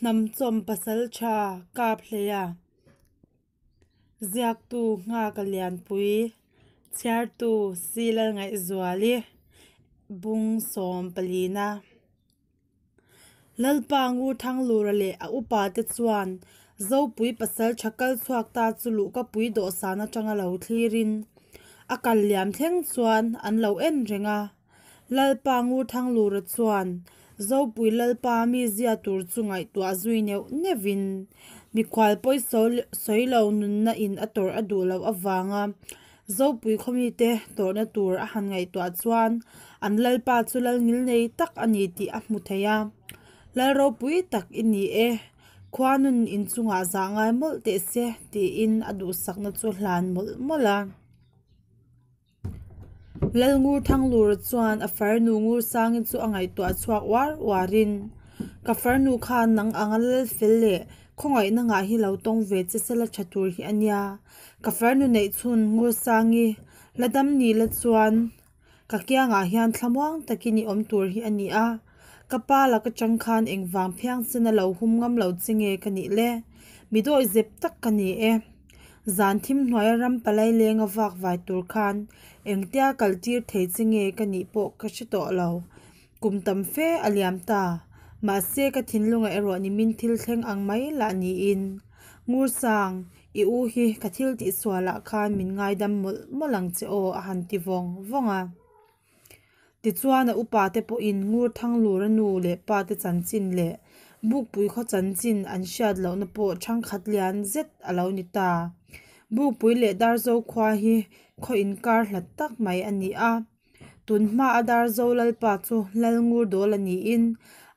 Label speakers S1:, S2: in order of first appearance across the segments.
S1: Hnamchawm Pasaltha Kaphleia Ziaktu Nghaka Lianpui Chhiartu Silalngaihzuali Bung Sawmpalina Lalpa Ngurthanglura leh a upate chuan Zopui pasaltha kal chhuak ta chu luhkapui dawhsan atanga lo thlirin a kal liam thleng chuan an lo en reng a. Lalpa Ngurthanglura chuan Zopui Lalpa mizia tur chu ngaihtuah zui neuh neuhin mikhual pawi sawi lo nunna in a tawrh a duh loh avanga Zopui khawmite tawrhna tur a han ngaihtuah chuan an Lalpa chu lal ngil nei tak a ni tih a hmu thei a. Lal ropui tak i ni e, khuanun inchungah zah ngai mawlh teh se tiin a duhsakna chu hlan mawlh mawlh a. Lal Ngurthanglura chuan a farnu Ngursangi chu a ngaihtuah chhuak uar uarin, Ka farnu khan nang anga lal fel leh khawngaihna ngah hi lo tawng ve che sela tha tur hi a nia. Ka farnu neih chhun Ngursangi la dam ni la chuan ka kiangah hian thlamuang takin i awm tur hi a ni a. Ka pa laka chang khan engvang phiang chena lo hum ngam lo che nge ka nih le? Mi dawi zep tak ka ni e. Zan thim hnuaia ram palai lenga vak vai tur khan engtia kal tir thei che nge ka nih pawh ka hre tawh lo. Kum tam fe a liam ta. Mahse ka thinlungah erawh nimin thil thleng ang mai lah niin. Ngursang, i u hi ka thil tihsualah khan min ngaidam mawlh mawlh ang che aw a han ti vawng vawng a. Tichuan a upa te pawhin Ngurthanglura nu leh pa te chanchin leh Bukpui khaw chanchin an hriat lohna pawh thangkhat lian zet a lo ni ta. Bukpui leh Darzo khua hi khaw inkar hlat tak mai a ni a. Tunhma a Darzo Lalpa chu Lalngurdawla niin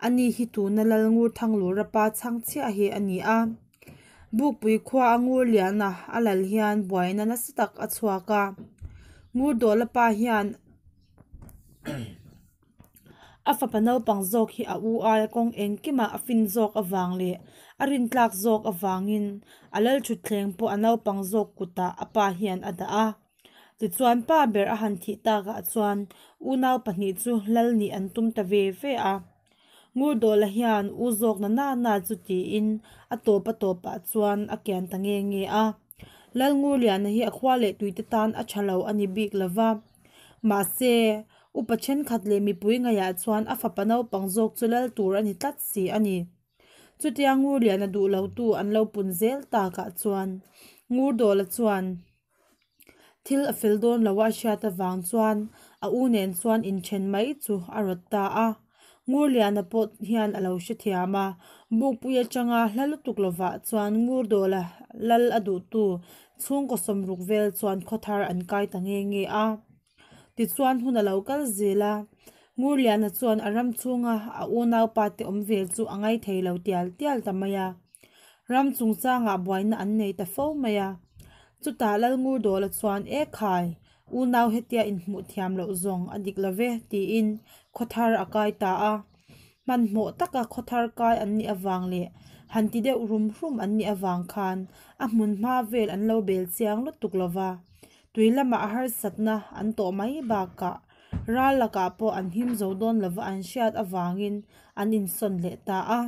S1: ani hi tuna Lalngurthanglura pa chhangchhiah hi a ni a. Bukpui khua a ngur liana a lal hian buaina nasa tak a chhuak a. Ngurdawla pa hian a fapa naupang zawk hi a u aia kawng engkimah a fin zawk avang leh a rintlak zawk avangin a lal thutthleng pawh a naupang zawk kutah a pa hian a dah a. Tichuan pa ber a han thih takah chuan unau pahnih chu lal nih an tum ta ve ve a. Ngurdawla hian u zawk na na na chu tiin a tawp a tawpah chuan a kian ta nge nge a. Lalngurliana hi a khua leh tuite tan a tha lo a ni bik lo va. Mahse, upa thenkhat leh mipui ngaihah chuan a fapa naupang zawk chu lal tur a ni tlat si a ni. Chutia Ngurliana duh lotu an lo pun zel takah chuan Ngurdawla chuan Thil a fel dawn lo a hriat avang chuan a u nen chuan inthen mai chu a rawt ta a. Ngurliana pawh hian a lo hrethiam a, Bukpui atanga hla lutuk lovah chuan Ngurdawla lal a duhtu chhungkaw sawmruk vel chuan khawthar an kai ta nge nge a. Tichuan hun a lo kal zel a, Ngurliana chuan a ram chhunga a unaupa te awm vel chu a ngaithei lo tial tial ta mai a. Ram chungchangah buaina an nei ta fo mai a. Chutah Lalngurdawla chuan E khai, unau hetia inhmuh thiam loh zawng a dik lo ve tiin khawthar a kai ta a. Hmanhmawh taka khawthar kai an nih avang leh han ti deuh rum rum an nih avang khan a hmun hma vel an lo bel chiang lutuk lo va. Tui lamah a harsatna an tawh mai bakah ral lakah pawh an him zo dawn lova an hriat avangin an insawn leh ta a,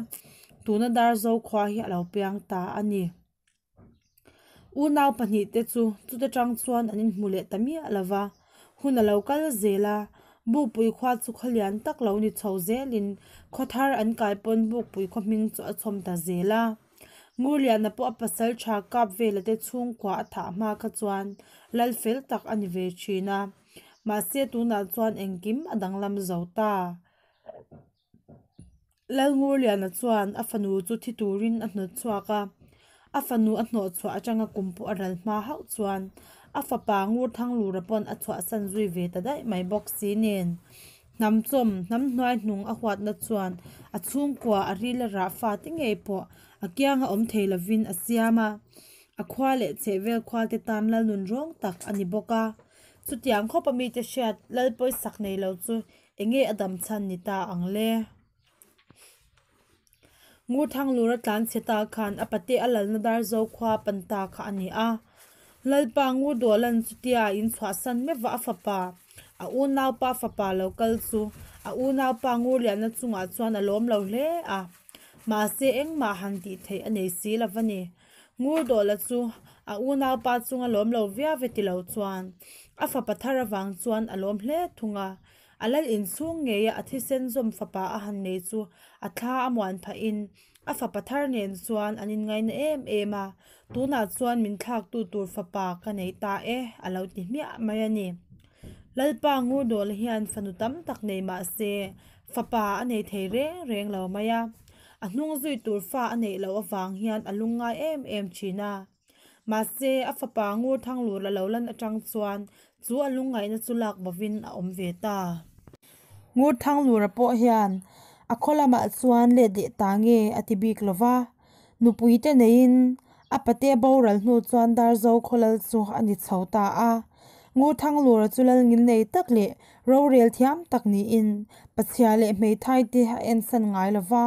S1: tuna Darzo khua hi a lo piang ta a ni. Unau pahnih te chu chuta tang chuan an inhmu leh ta miah lova, hun a lo kal zel a, Bukpui khua chu khaw lian tak lo ni chho zelin khaw thar an kai pawn Bukpui khaw hming chu a chhawm ta zel a. Ngurliana pawh a pasal tha kap vela te chhungkua a thah hma kha chuan lal fel tak a ni ve thin a, mahse tunah chuan engkim a danglam zo ta. Lal Ngurliana chuan a fanu chu thi turin a hnawt chhuak a, a fanu a hnawh chhuah atanga kum pawh a ral hma hauh chuan a fapa Ngurthanglura pawn a chhuahsan zui ve ta daih mai bawk si nen. Hnam chawm, hnam hnuai hnung a huatna chuan a chhungkua a ril a rah fate ngei pawh a kianga awm thei lovin a siam a, a khua leh chhehvel khualte tan lal nun rawng tak a ni bawk a. Chutiang khawp a mite hriat lal pawisak nei lo chu enge a dam chhan ni ta ang le? Ngurthanglura tlan chhe ta khan a pate a lalna Darzo khua pan ta kha a ni a. Lalpa Ngurdualan chutia a inchhuahsan meuh a a fapa, a unaupa fapa lo kal chu a unaupa Ngurliana chungah chuan a lawm lo hle a. Mahse engmah han tih theih a nei si lo va ni. Ngurdawla chu a unaupa chunga lawm lo viau e ti lo chuan a fapa thar avang chuan a lawm hle thung a. A lal inchhung ngeia a thisen zawm fapa a han nei chu a thla a muan phahin a fapa thar nen chuan an inngaina em em a, tunah chuan min thlaktu tur fapa ka nei ta e a lo ti hmiah mai a ni. Lalpa Ngurdawla hian fanu tam tak nei mah se fapa a nei thei reng reng lo mai a, a hnung zui tur fa a neih loh avang hian a lungngai em em thin a. Mahse, a fapa ngur thanglur a lo lan atang chuan chu a lungngaihna chu lak bovin a awm ve ta. Ngur thanglura pawh hian a khaw lamah chuan let leh ta nge a ti bik lo va, nupuite neiin a pate boral hnu chuan Darzo khawlal chu a ni chho ta a. Ngur thanglura chu lal ngil nei tak leh rorel thiam tak niin pachhia leh hmeithai te a ensan ngai lo va.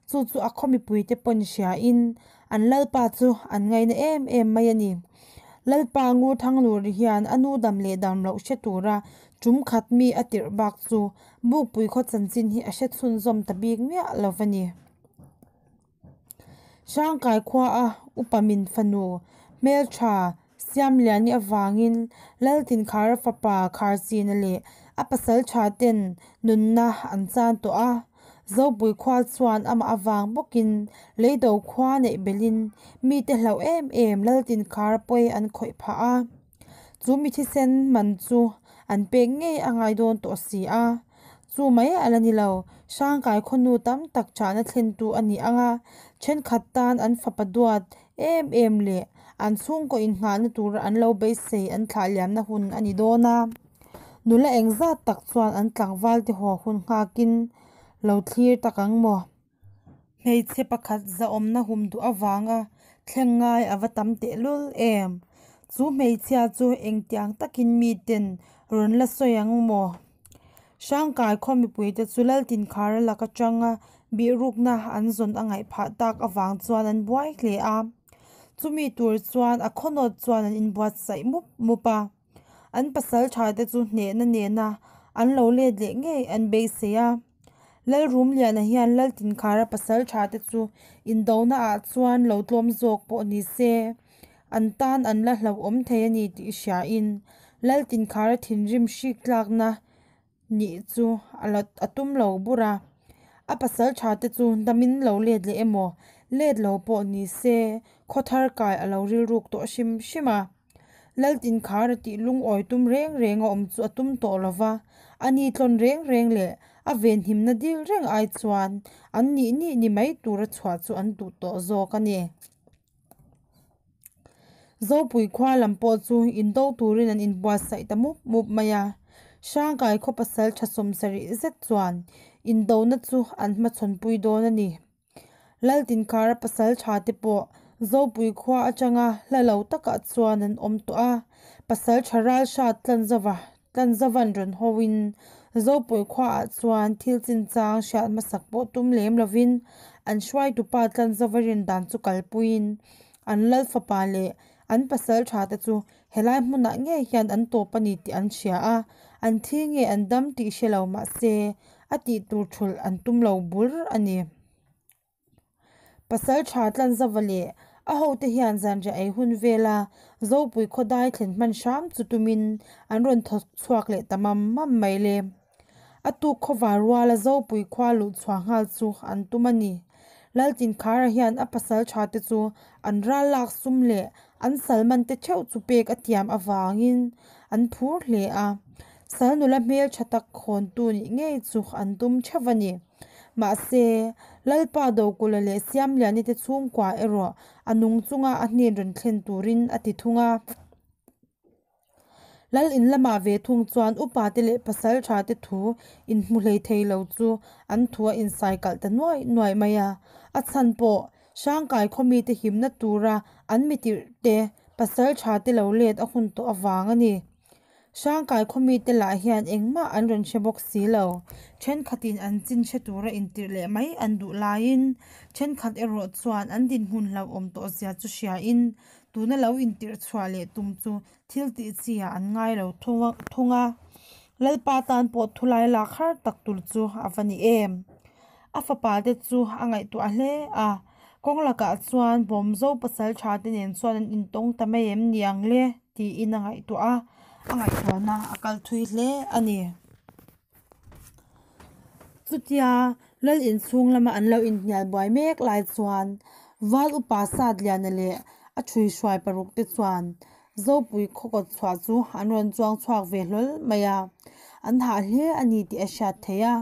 S1: Chu chu a khaw mipuite pawn hriain an Lalpa chu an ngaina em em mai a ni. Lalpa Ngur Thangluri hian a nu dam leh dam loh hre tura tum khat mi a tirh bak chu Bukpui khaw chanchin hi a hre chhunzawm ta bik miah lo va ni. Hrangkai khua a upa min fanu hmeltha Siamliani avangin Laltinkhara fapa Kharchina leh a pasaltha ten nunna an chan tawh a. Zopui khua chuan amah avang bawkin leido khua neih belhin mite hlauh em em Laltinkhara pawi an khawih phah a. Chu mi thisen man chu an pek ngei a ngai dawn tawh si a. Chu mai a la ni lo, Hrangkai khawnu tam tak chahna thlentu a ni ang a, thenkhat tan an fapa duat em em leh an chhungkaw inngahna tura an lo beisei an thlah liamna hun a ni dawn a. Nula engzat tak chuan an tlangval te haw hun nghakin lo thlir tak ang maw? Hmeichhe pakhat zahawmna hum duh avanga thleng ngai a va tam tehlul em? Chu hmeichhia chu engtiang takin miten rawn la sawi ang maw? Hrangkai khaw mipuite chu Laltinkhara lak atanga bihrukna an zawn a ngaih phah tak avang chuan an buai hle a. Chumi tur chuan a khawnawt chuan an inbuatsaih mup mup a. An pasal thate chu hnehna nena an lo let leh ngei an beisei a. Lalrumliana hian Laltinkhara pasal thate chu indona ah chuan lo tlawm zawk pawh ni se, an tan an la hlauhawm thei a ni tih hriain Laltinkhara thinrim hrik tlakna nih chu a la a tum lo bur a. A pasal tha te chu damin lo let leh emaw, let lo pawh ni se khawthar kai a lo rilruk tawh hrim hrim a. Laltinkhar a tih lungawi tum reng reng a awm chu a tum tawh lo va, a ni tlawn reng reng leh a venhimna dil reng ai chuan an nih nih ni mai tura chhuah chu an duh tawh zawk a ni. Zopui khua lam pawh chu indo turin an inbuatsaih ta mup mup mai a. Hrangkai khaw pasal tha sawmsarih zet chuan indona chu an hmachhawnpui dawn a ni. Laltinkhara pasal tha te pawh Zopui khua atanga hla lo takah chuan an awm tawh a. Pasal tha ral hrat Tlanzova Tlanzovan rawn hawin Zopui khuaah chuan thil chinchang hriat hmasak pawh tum lem lovin an hruaitupa Tlanzova rin dan chu kalpuiin an lal fapa leh an pasal tha te chu helai hmunah ngei hian an tawp a ni tih an hria a, an thi nge an dam tih hre lo mahse a tih tur thulh an tum lo bur a ni. Pasal tha Tlanzava leh a hote hian zanriah ei hun vela Zopui khawdai thlen hman hram chu tumin an rawn thawk chhuak leh ta mam mam mai le. A tuk khawvar ruala Zopui khua luh chhuah nghal chu an tum a ni. Laltinkhara hian a pasal tha te chu an ral lak sum leh an salman te theuh chu pek a tiam avangin an phur hle a. Sal nula hmeltha tak khawntu nih ngei chu an tum theuh a ni. Mahse, Lalpa Dokula leh Siamliani te chhungkua erawh a nung chunga a hnen rawn thlen turin a ti thung a. Lal in lamah ve thung chuan upa te leh pasal tha te thu inhmu hlei thei lo chu an thu a insai kalh ta nuai nuai mai a. A chhan pawh Hrangkai khawmite himna tura an mitirh te pasal tha te lo let a hun tawh avang a ni. Hrangkai khawmite lah hian engmah an rawn hre bawk si lo. Thenkhatin an chin hre tura intirh leh mai an duh laiin thenkhat erawh chuan an dinhmun hlauhawm tawh zia chu hriain tuna lo intirh chhuah leh tum chu thil tih chi ah an ngai lo thung a. Lalpa tan pawh thulai lak har tak tur chu a va ni em. A fapa te chu a ngaihtuah hle a, kawng lakah chuan Bawmzo pasaltha te nen chuan an intawng ta mai em ni ang le tiin a ngaihtuah a, a ngaihtuahna a kal thui hle a ni. Chutia Lal inchhung lama an lo inhnial buai mek lai chuan Val upa Satliana leh a ṭhuihruai paruk te chuan Zopui khaw kawt chhuah chu an rawn chuang chhuak ve hlawl mai a, an hah hle a ni tih a hriat theih a.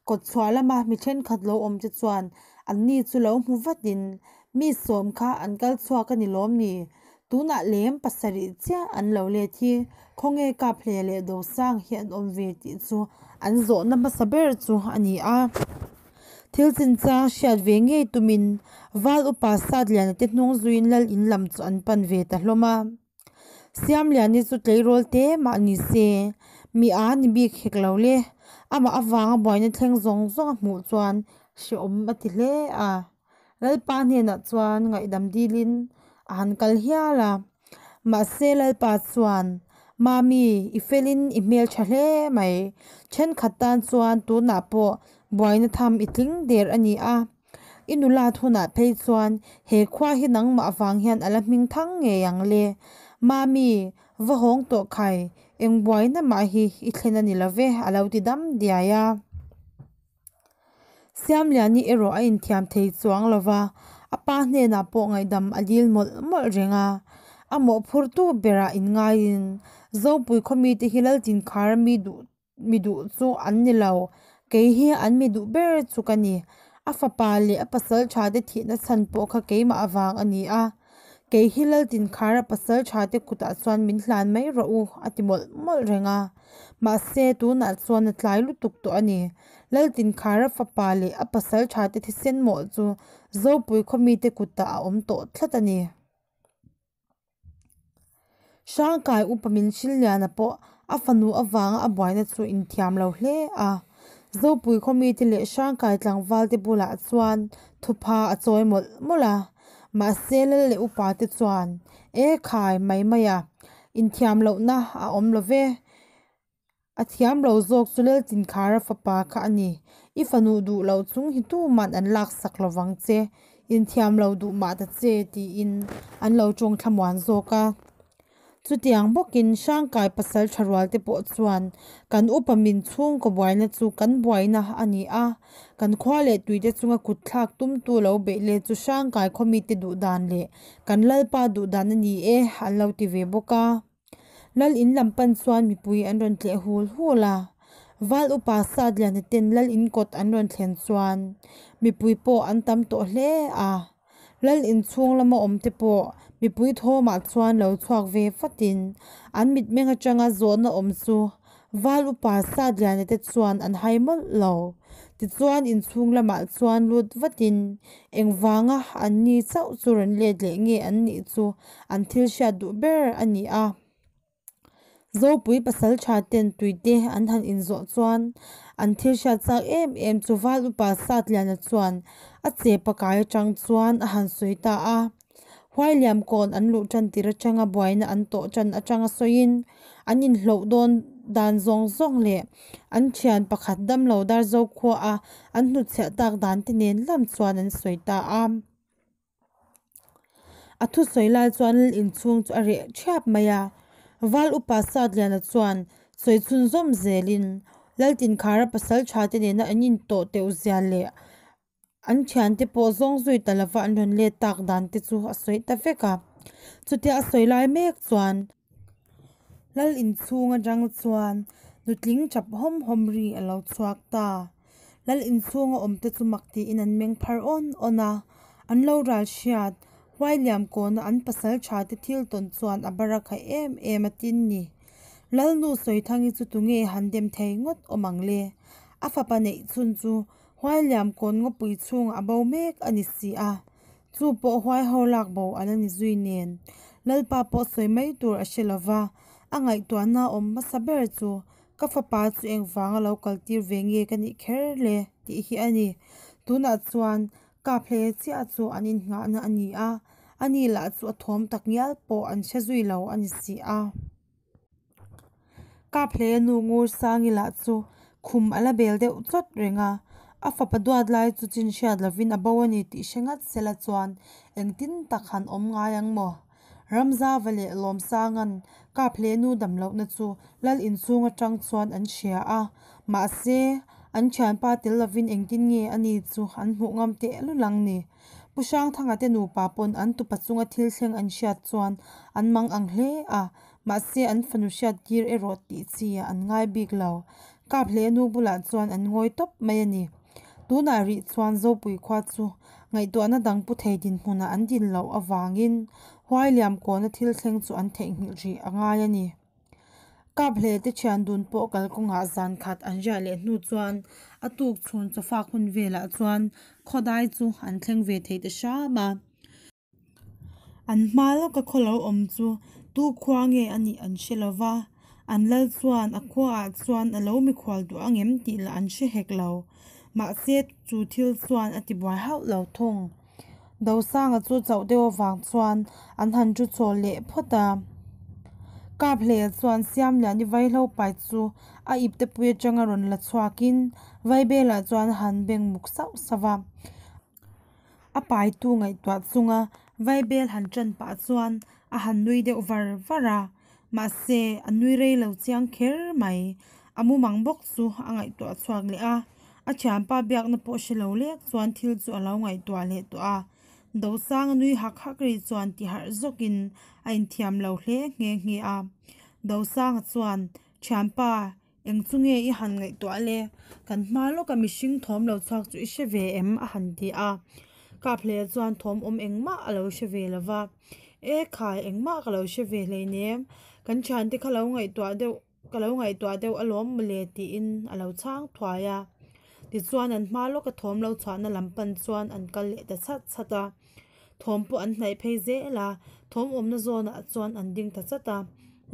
S1: Kawt chhuah lama mi thenkhat lo awm te chuan anni chu lo hmu vatin, Mi sawm kha an kal chhuak a ni lawm ni? Tunah lem pasarih chiah an lo let hi khawnge Kaphle leh Dosang hi an awm ve tih chu an zawhna hmasa ber chu a ni a. Thil chinchang hriat ve ngei tumin Val upa Satliana te hnung zuiin Lal in lam chu an pan ve ta hlawm a. Siamliani chu tleirawl te mah ni se, mi a ni bik hek lo le. Amah avanga buaina thleng zawng zawng a hmuh chuan hrehawm a ti hle a. Lalpa hnenah chuan ngaihdam dilin a han kal hial a. Mahse Lalpa chuan, Mami, i felin i hmeltha hle mai. Thenkhat tan chuan tunah pawh buaina tham i tling der a ni a. I nulat hunah phei chuan he khua hi nangmah vang hian a la hming thang ngei ang le. Mami, va hawng tawh khai, eng buaina mah hi i thlen a ni lo ve, a lo ti dam diai a. Siamliani erawh a inthiam thei chuang lo va, a pa hnenah pawh ngaihdam a dil mawlh mawlh reng a. A mawhphurtu berah inngaiin Zopui khaw mite hi Laltinkhara mi duh Mi duh chu an ni lo, kei hi an mi duh ber chu ka ni. A fapa leh a pasal tha te thihna chhan pawh kha keimah avang a ni a. Kei hi Laltinkhara pasal tha te kutah chuan min hlan mai rawh u, a ti mawlh mawlh reng a. Mahse, tunah chuan a tlai lutuk tawh a ni. Laltinkhara fapa leh a pasal tha te thisen mawh chu Zopui khaw mite kutah a awm tawh tlat a ni. Hrangkai upa min Hrilliana pawh a fanu avanga a buaina chu inthiam lo hle a. Zopui khaw mite leh Hrangkai tlangvalte bulah chuan thupha a chawi mawlh mawlh a. Mahse lal leh upa te chuan, E khai mai mai a, inthiam lohna a awm lo ve. A thiam lo zawk chu Laltinkhara fapa kha a ni. I fanu duh loh chung hi tuman an laksak lo vang che, inthiam lo duh mah ta che, tiin an lo tawng thlamuan zawk a. Chutiang bawkin Hrangkai pasal tha rual te pawh chuan kan upa min chhungkaw buaina chu kan buaina a ni a, kan khua leh tuite chunga kut thlak tumtu lo beih let chu Hrangkai khaw mite duh dan leh kan Lalpa duh dan a ni e, an lo ti ve bawk a. Lal in lam pan chuan mipui an rawn tleh hul hul a, Val upa Satliana ten Lal in kawt an rawn thlen chuan mipui pawh an tam tawh hle a, Lal in chhung lama awm te pawh mipui thawmah chuan lo chhuak ve vatin an mitmeng atanga zawhna awm chu Val upa Satliana te chuan an hai mawlh lo. Tichuan inchhung lamah chuan lut vatin engvanga an ni chauh chu rawn let leh nge an nih chu an thil hriat duh ber a ni a. Zopui pasaltha ten tuite an han inzawh chuan an thil hriat chak em em chu Val upa Satliana chuan a chepa kai atang chuan a han sawi ta a. Huailiam kawn an luh tan tir atanga buaina an tawh tan atanga sawiin an inhloh dawn dan zawng zawng leh an thian pakhat damlo Darzo khua a an hnutchhiah tak dan te nen lam chuan an sawi ta a. A thusawi lai chuan lal inchhung chu a reh thiap mai a, Val upa Satliana chuan sawi chhunzawm zelin Laltinkhara pasal tha te nena an intawh teuh zia leh an thiante pawh zawng zui ta lova an rawn let tak dan te chu a sawi ta vek a. Chutia a sawi lai mek chuan Lal inchhung atang chuan nutling chap hawm hawm ri a lo chhuak ta. Lal inchhunga awm te chu mak tiin an meng phar awn awn a, an lo ral hriat. Huailiam kawna an pasal tha te thil tawn chuan a bar a khaih em em a tin ni. Lalnu Sawithangi chu tunge han dem thei ngawt awm ang le? A fapa neih chhun chu Huailiam kawn ngawpui chhungah a bo mek a ni si a, chu pawh huai ho lak bo a la ni zui nen. Lalpa pawh sawi mai tur a hre lova, a ngaihtuahna awm hmasa ber chu Ka fapa chu engvanga lo kal tir ve nge ka nih kher le tih hi a ni. Tunah chuan kap hle chiah chu an innghahna a ni a, ani lah chu a thawm tak ngial pawh an hre zui lo a ni si a. Kap hle nu Ngursangi lah chu khum a la bel deuh chawt reng a, A fapa duat lai chu chin hriat lovin a bo a ni tih hre ngat sela chuan engtin tak han awm ngai ang maw? Ramzava leh Lawmsanga'n Kaphlenu dam lohna chu Lal inchhung atang chuan an hria a, mahse, an thianpa tel lovin engtin nge ani chu an hmuh ngam tehlul ang ni? Pu Hrangthanga te nupa pawn an tupa chunga thil thleng an hriat chuan an mang ang hle a, mahse an fanu hriat tir erawh tih chi ah an ngai bik lo. Kaphlenu bulah chuan an ngawi tawp mai a ni. Tunah rih chuan Zopui khua chu ngaihtuahna dang pu thei dinhmunah an din loh avangin Huailiam kawna thil thleng chu an theihnghilh rih a ngai a ni. Kaphleh te thian dun pawh kalkawngah zan khat an riah leh hnu chuan a tuk chhun chawfak hun velah chuan khawdai chu an thleng ve thei ta hram a. An hma lawka khaw lo awm chu tu khua nge a nih an hre lo va, an lal chuan a khuaah chuan a lo mikhual duh ang em tih lah an hre hek lo. Mahse chu thil chuan a tibuai hauh lo thung. Dosanga chu chauh deuh avang chuan an han thu chawl leh phawt a. Kaphleia chuan Siamliani vaihlo pai chu a ipte pui atanga rawn la chhuakin Vaibelah chuan a han beng muk sauh sauh va. A paitu ngaihtuah chunga Vaibel han tan pah chuan a han nui deuh var var a, mahse a nui rei lo chiang kher mai. A mumang bawk chu a ngaihtuah chhuak leh a, a thianpa biakna pawh hre lo lek chuan thil chu a lo ngaihtuah leh tawh a. Dosanga nui hak hak ri chuan ti harh zawkin a inthiam lo hle nghe nghe a. Dosanga chuan, Thianpa, Eng chu nge i han ngaihtuah le? Kan hma lawka mihring thawm lo chhuak chu i hre ve em? a han ti a. Kaphleh chuan thawm awm engmah a lo hre ve lo va. E khai, engmah ka lo hre ve hleinem. Kan thiante kha lo ngaihtuah deuh, ka lo ngaihtuah deuh alawm mawle tiin a lo chhang thuai a. Tichuan an hma lawka thawm lo chhuahna lam pan chuan an kal leh ta chhat chhat a. Thawm pawh an hnaih phei zel a, thawm awmna zawnah chuan an ding ta chat a.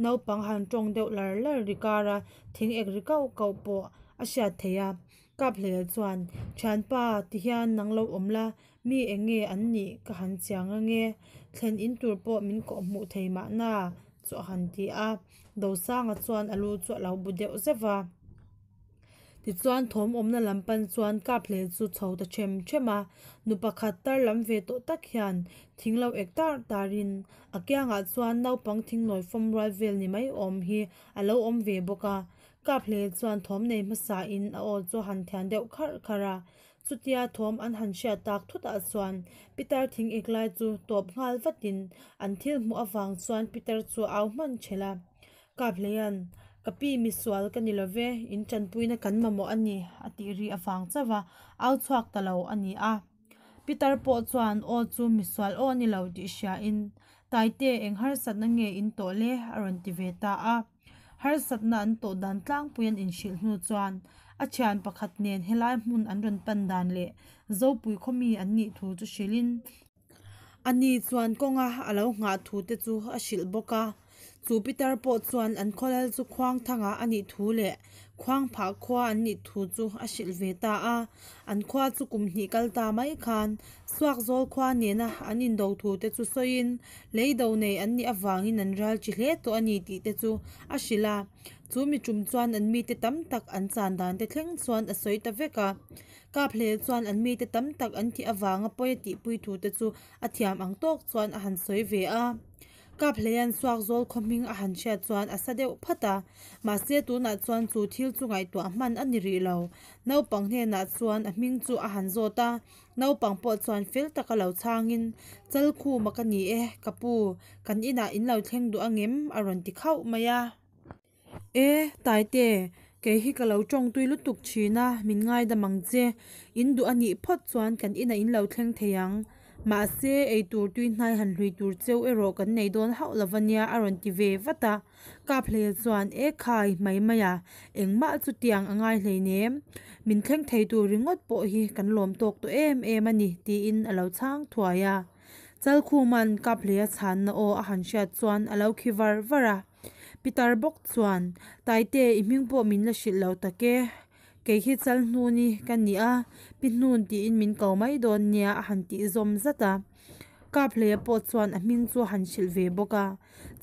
S1: Naupang han tawng deuh lar lar ri kar a, thing ek ri kauh kauh pawh a hriat theih a. Kaphlel chuan, Thianpa, tihian nang lo awm la, mi eng nge an nih ka han chiang ange, thlen in tur pawh min kawh hmuh thei mahna chu a han ti a. Dosanga chuan a lu chu a lo bu deuh zeuh va. Tichuan thawm awmna lam pan chuan Kaphlel chu chho ta ṭhem ṭhem a, nu pakhat tar lam ve tawh tak hian thing lo ek tar tarin a kiangah chuan naupang thingnawi fawm rual vel ni mai awm hi a lo awm ve bawk a. Kaphlel chuan thawm nei hmasain a aw chu a han thian deuh kharh kharh a, chutia thawm an han hriat tak thutah chuan Pitar thing ek lai chu tawp nghal vatin an thil hmuh avang chuan Pitar chu a au hman ṭhelh a. Kaphleian, Ka pi misual ka ni lo ve, in tanpuina kan mamawh a ni, a tih ri avang chauh a, au chhuak ta lo a ni a. Pitar pawh chuan aw chu misual aw a ni lo tih hriain, Taite, eng harsatna nge in tawh le? a rawn ti ve ta a. Harsatna an tawh dan tlangpui an inhrilh hnu chuan a thian pakhat nen helai hmun an rawn pan dan leh Zopui khaw mi an nih thu chu hrilhin, Ani chuan kawnga a lo nghah thu te chu a hrilh bawk a. Chu Peter pawh chuan an khawlal chu khuang thanga a nih thu leh khuang phah khua an nih thu chu a hrilh ve ta a. An khua chu kum hnih kal ta mai khan Suakzawl khua nena an indo thu te chu sawiin leido nei an nih avangin an ral chi hle tawh a ni tih te chu a hrilh a. Chu mi tum chuan an mite tam tak an chan dan te thleng chuan a sawi ta vek a. Kaphlel chuan an mite tam tak an thih avanga pawi a tihpui thu te chu a thiam ang tawk chuan a han sawi ve a. Kaphleia'n Suakzawl khaw hming a han hriat chuan a sa deuh phat a, mahse tunah chuan chu thil chu ngaihtuah hman a ni rih lo. Naupang hnenah chuan a hming chu a han zawt a, naupang pawh chuan fel taka lo chhangin, Chalkhuma ka ni e, ka pu, kan inah in lo thleng duh angem? a rawn ti khauh mai a. E, Taite, kei hi ka lo tawngtui lutuk thin a, min ngaidam ang che. In duh a nih phawt chuan kan inah in lo thleng thei ang. Mahse, ei tur tui hnai han hlui tur cheu erawh kan nei dawn hauh lo va nia a rawn ti ve vat a. Kaphlel chuan, E khai, mai mai a, engmah chu tiang a ngai hleinem. Min thleng thei tur ringawt pawh hi kan lawm tawk tawh em em a ni, tiin a lo chhang thuai a. Chalkhuma'n Kaphleia chhanna aw a han hriat chuan a lo khi var var a. Pitar bawk chuan, Taite, i hming pawh min la hrilh lo tak e. Kei hi Chalhnuni ka ni a, Pi Hnun tiin min ko mai dawn nia a han tih zawm zat a. Kaphleia pawh chuan a hming chu a han hrilh ve bawk a.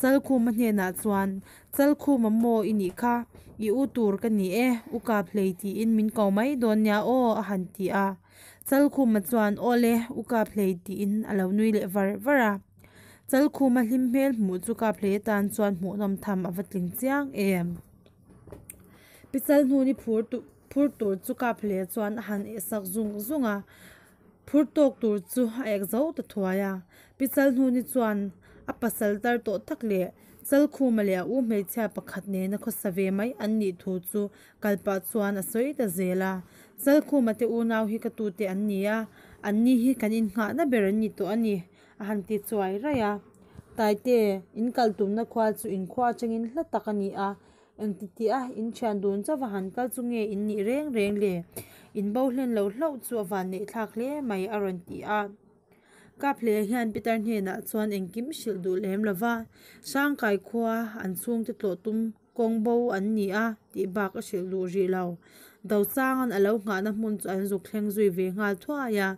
S1: Chalkhuma hnenah chuan, Chalkhuma maw i nih kha, i u tur ka ni e, U Kaphlei tiin min ko mai dawn nia aw a han ti a. Chalkhuma chuan, Aw le, U Kaphlei tiin a lo nui leh var var a. Chalkhuma hlim hmel hmuh chu Kaphlei atan chuan hmuhnawm tham a va tling chiang em. Pi Chalhnuni phur phur tur chu Kaphlei chuan a han ehsak zung zung a. Phur tawk tur chu a ek zo ta thuai a, Pi Chalhnuni chuan a pasal tar tawh tak leh Chalkhuma leh a u hmeichhia pakhat nena khawsa ve mai an nih thu chu kal pah chuan a sawi ta zel a. Chalkhuma te unau hi ka tute an ni a, anni hi kan innghahna ber an ni tawh a ni, a han ti chuai raih a. Taite, in kal tumna khua chu inkhua atangin hla tak a ni a, Engti tih a, in thian dun chauh a han kal chu nge in nih reng reng le? In bo hlen lo hlauh chu a van neih thlak hle mai a rawn ti a. Kaphleia hian Peter hnenah chuan engkim hrilh duh lem lo va, Hrangkai khua an chhungte tlawh tum kawng bo an ni a tih bak a hrilh duh rih lo. Dosanga'n a lo nghahna hmun chu an zuk thleng zui ve nghal thuai a,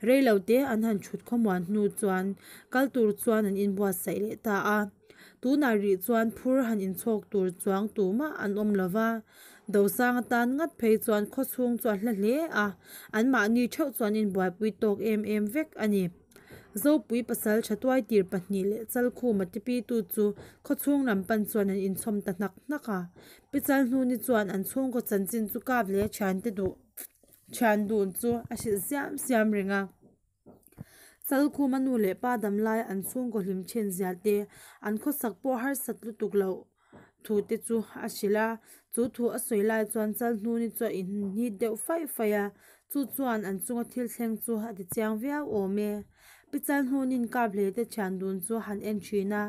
S1: rei lo te an han thut khawmuan hnu chuan kal tur chuan an inbuatsaih leh ta a. Tunah rih chuan phur han inchhawk tur chuang tumah an awm lo va, Dosang atan ngat phei chuan khawchhung chu a hla hle a, anmahni theuh chuan inbuaipui tawk em em vek a ni. Zopui pasal tha tuaitir pahnih leh Chalkhuma tipitu chu khawchhung lam pan chuan an inchhawm ta hnak hnak a. Pi Chalhnuni chuan an chhungkaw chanchin chu kap leh thiante duh thian dun chu a hrilh siam siam reng a. Chalkhuma nu leh pa damlai an chhungkaw hlim then zia te, an khawsak pawh harsat lutuk loh thu te chu a hrilh a. Chu thu a sawi lai chuan Chalhnuni chu a inhnit deuh faih faih a, chu chuan an chunga thil thleng chu a ti chiang viau awm e. Pi Chalhnunin Kaphlei te thian dun chu a han en thin a,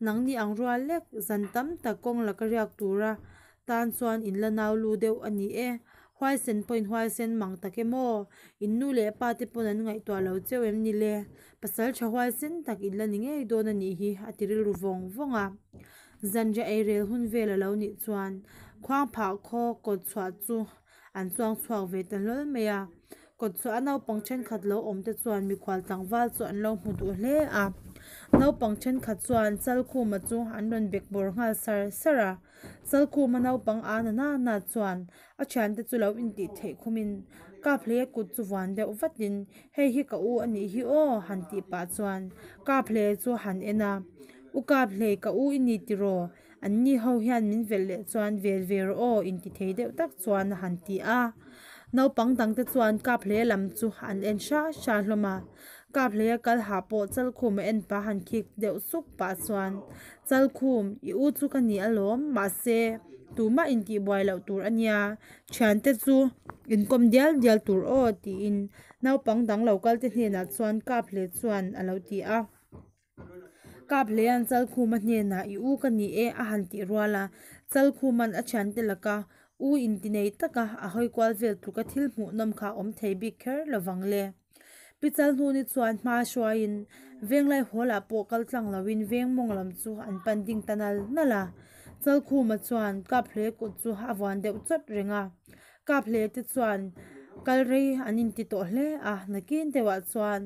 S1: Nangni ang rual lek, zan tam tak kawng laka riak tura tan chuan in la nau lu deuh a ni e. Huaisen pawh in huaisen mang tak em aw? In nu leh pa te pawn an ngaihtuah lo cheu em ni le? Pasal tha huaisen tak in la ni ngei dawn a nih hi a ti rilru vawng vawng a. Zanriah ei rel hun vel a lo nih chuan Khuangphah khaw kawt chhuah chu an chuang chhuak ve ta hlawl mai a. Kawt chhuah a naupang thenkhat lo awm te chuan mikhual tlangval chu an lo hmu duh hle a. Naupang thenkhat chuan Chalkhuma chu an rawn bek bawr nghal sar sar a. Chalkhuma naupang a na na na chuan a thiante chu lo intih theih khumin Kaphleia kut chu vuan deuh vatin hei hi ka u a nih hi aw han tih pah chuan Kaphleia chu a han en a, U Kaphlei ka u i ni tiraw? Anni ho hian min velh leh chuan vel ve rawh aw inti thei deuh tak chuan a han ti a. Naupang dangte chuan Kaphleia lam chu an en hra hra hlawm a. Kaphleia kal hah pawh Chalkhum a en pah han khik deuh suk pah chuan, Chalkhum, i u chu ka ni alawm, mahse, tumah intihbuai loh tur a nia, thiante chu inkawm dial dial tur aw tiin naupang dang lo kalte hnenah chuan Kaphlei chuan a lo ti a. Kaphleia'n Chalkhuma hnenah i u ka ni e a han tih rual a, Chalkhuma'n a thiante laka u intinei taka a hawi kual vel tluka thil hmuhnawm kha a awm thei bik kher lovang le. Pi Chalhnuni chuan hma hruaiin Venglai Hall-ah pawh kal tlang loin veng mawng lam chu an pan ding ta nal nal a. Chalkhuma chuan Kaphlei kut chu a vuan deuh chawt reng a. Kaphlei te chuan kal rei an inti tawh hle a, nakin deuhah chuan